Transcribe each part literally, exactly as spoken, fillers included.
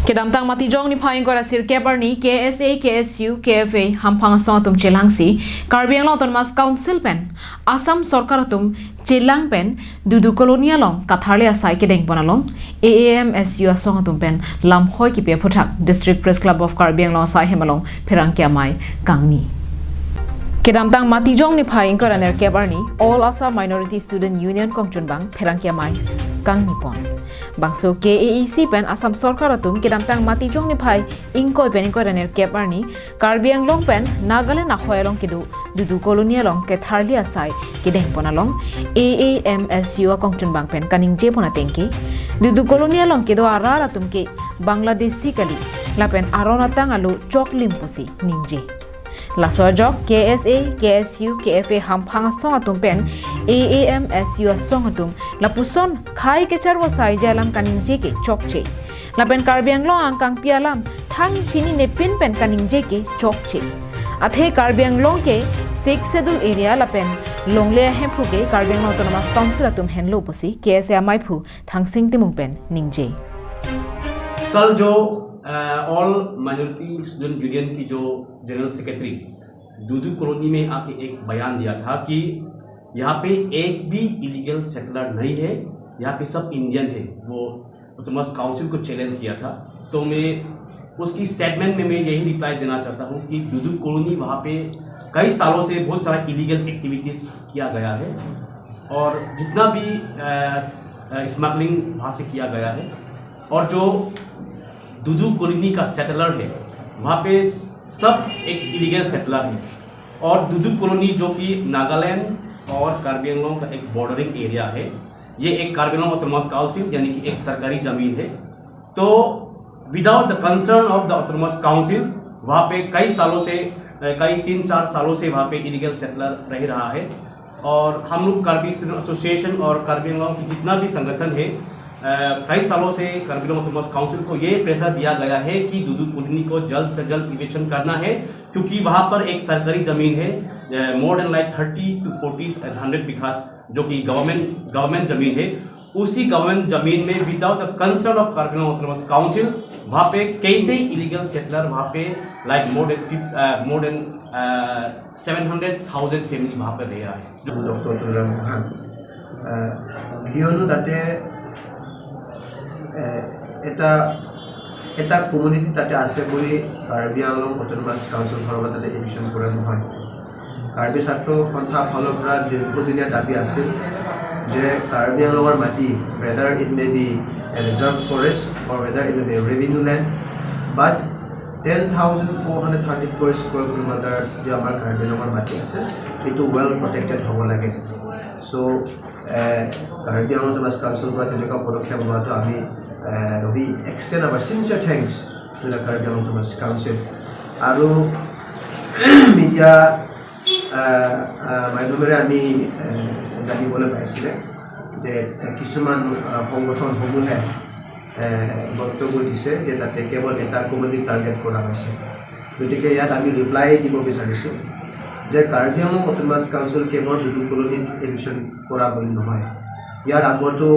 Kedamtang Matijong niphai ingkoi ra sirkep arni K S A, K S U, K F A hamphang asong atum chelangsi Karbi Anglong Autonomous Council pen Assam Sorkar atum chelang pen Dudu Colony along katharli asai kedengpon along A A M S U asong atum pen lamhoi kipi aphuthak District Press Club of Karbi Anglong asai hem along pherangke amei kangni. Kedamtang Matijong niphai ingkoi ra nerkep arni All Assam Minority Student Union kongchunbang pherangke amei kangnipon. Bangso K A A C pen Assam Sorkar atum kedamtang Matijong niphai ingkoi pen ingkoi ra nerkep arni Karbi Anglong pen Nagaland ahoi along kedo Dudu Colony along ketharli asai kedengpon along A A M S U akongchunbang pen kaningjepon ateng ke, Dudu Colony along kedo arat atum ke Bangladeshi kali, lapen aron atang alo choklim pusi ningje. Laso ajok K S A, K S U, K F A hamphang asong atum pen A A M S U asong atum lapuson khei kecharvo asai je alam kaningje ke chokche. Lapen Karbi Anglong angkangpi alam thang chininepin pen kaningje ke chokche. Athe Karbi Anglong ke Sixth Schedule area lapen longle ahemphu ke Karbi Anglong Autonomous Council atum henlo pusi K S A ameiphu Thangsing Timung pen ningje. कल जो all minority student union की जो general secretary Dudu कॉलोनी में आके एक बयान दिया था कि यहाँ पे एक भी इलीगल सेटलर नहीं है, यहाँ पे सब इंडियन है। वो ऑटोनमस काउंसिल को चैलेंज किया था। तो मैं उसकी स्टेटमेंट में मैं यही रिप्लाई देना चाहता हूँ कि दुदू कॉलोनी वहाँ पे कई सालों से बहुत सारा इलीगल एक्टिविटीज़ किया गया है और जितना भी स्मगलिंग वहाँ से किया गया है। और जो दुदू कॉलोनी का सेटलर है, वहाँ पे सब एक इलीगल सेटलर है। और दुदू कॉलोनी जो कि नागालैंड और कार्बी आंगलोंग का एक बॉर्डरिंग एरिया है, ये एक कार्बी आंगलोंग ऑटोनमस काउंसिल यानी कि एक सरकारी ज़मीन है। तो without the concern of the autonomous council वहाँ पे कई सालों से, कई तीन चार सालों से वहाँ पे इलीगल सेटलर रह रहा है। और हम लोग कार्बी स्टूडेंट एसोसिएशन और कार्बी आंगलोंग की जितना भी संगठन है, कई सालों से कार्बी आंगलोंग ऑटोनमस काउंसिल को ये प्रेशर दिया गया है कि दुदू कॉलोनी को जल्द से जल्द इविक्शन करना है, क्योंकि वहाँ पर एक सरकारी ज़मीन है, more than like thirty to forty and hundred बीघास, जो कि गवर्नमेंट गवर्नमेंट ज़मीन है। उसी गवर्नमेंट ज़मीन में without the concern of Karbi Anglong autonomous council वहाँ पे कैसे इलीगल सेटलर वहाँ पे like more than fifth more than seven hundred thousand family वहाँ पे रह रहा है। ডক্টৰ তুলিৰাম গোহাঁই। আহ, কিয়নো তাতে এ, এটা এটা কমিউনিটি তাতে আছে বুলি কাৰ্বি আংলং অট'নমাছ কাউন্সিল ফালৰ পৰা তাতে এডমিশ্যন কৰা নহয়। কাৰ্বি ছাত্ৰ সন্থা ফালৰ পৰা দীৰ্ঘদিনীয়া দাবী আছিল যে কাৰ্বি আংলঙৰ মাটি, whether it may be a reserve forest or whether it may be a revenue land, but ten thousand four hundred thirty four square kilometer যে আমাৰ কাৰ্বি আংলঙৰ মাটি আছে, সেইটো ৱেল প্ৰটেক্টেড হ'ব লাগে। চ' কাৰ্বি আংলং অট'নমাছ কাউন্সিলৰ পৰা তেনেকুৱা পদক্ষেপ লোৱাটো আমি, we extend our sincere thanks to the Karbi Anglong Autonomous Council। আৰু মিডিয়া মাধ্যমেৰে আমি জানিবলৈ পাইছিলে যে কিছুমান সংগঠনসমূহে বক্তব্য দিছে যে তাতে কেৱল এটা কমিউনিটি টাৰ্গেট কৰা হৈছে। গতিকে ইয়াত আমি ৰিপ্লাই দিব বিচাৰিছোঁ যে কাৰ্বি আংলং অট'নমাছ কাউন্সিল কেৱল দুদু কলনীত এভিকশ্যন কৰা বুলি নহয়, ইয়াৰ আগতো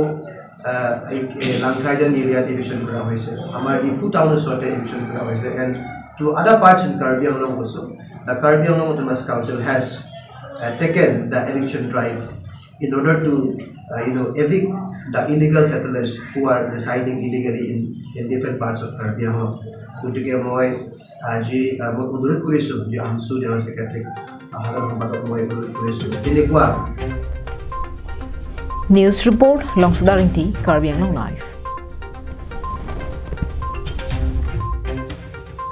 লাংখাইজান এৰিয়াত এভিকশ্যন কৰা হৈছে, আমাৰ ডিফু টাউন ওচৰতে এভিকশ্যন কৰা হৈছে, and to other parts in Karbi Anglong also, the Karbi Anglong Autonomous Council has taken the eviction drive in order to, you know, evict the illegal settlers who are residing illegally in, in different parts of Karbi Anglong। গতিকে মই আজি মই অনুৰোধ কৰিছোঁ যে আমচু জেনেৰেল ছেক্ৰেটাৰীক, সাধাৰণ সম্পাদক মই অনুৰোধ কৰিছোঁ, তেনেকুৱা News report, Longsodar Ingti, Karbi Anglong Live.